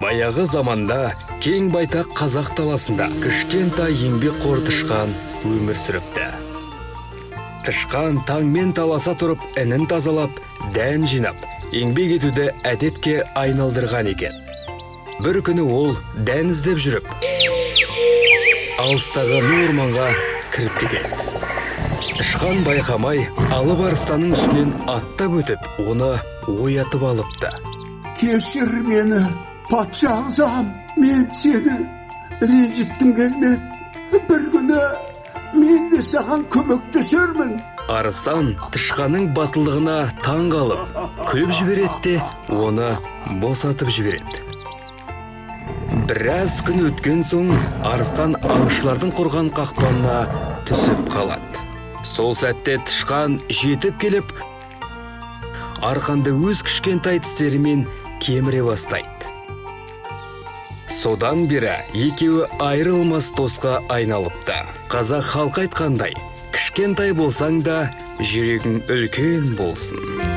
Баяғы заманда кең байтақ қазақ даласында кішкентай еңбекқор тышқан өмір сүріпті. Тышқан таңмен таласа тұрып, інін тазалап, дән жинап, еңбек етуді әдетке айналдырған екен. Бір күні ол дән іздеп жүріп, алыстағы ну орманға кіріп кетеді. Тышқан байқамай алып арыстанның үстінен аттап өтіп, оны оятып алыпты. Кешір мені, патша ағзам, мен сені ренжіткім келмеді. Бір күні мен де саған көмектесермін. Арыстан тышқанның батылдығына таң қалып, күліп жібереді де, оны босатып жібереді. Біраз күн өткен соң арыстан аңшылардың құрған қақпанына түсіп қалады. Сол сәтте тышқан жетіп келіп, арқанды өз кішкентай тістерімен кеміре бастайды. Содан бері екеуі айырылмас досқа айналыпты. Қазақ халқы айтқандай, кішкентай болсаң да, жүрегің үлкен болсын.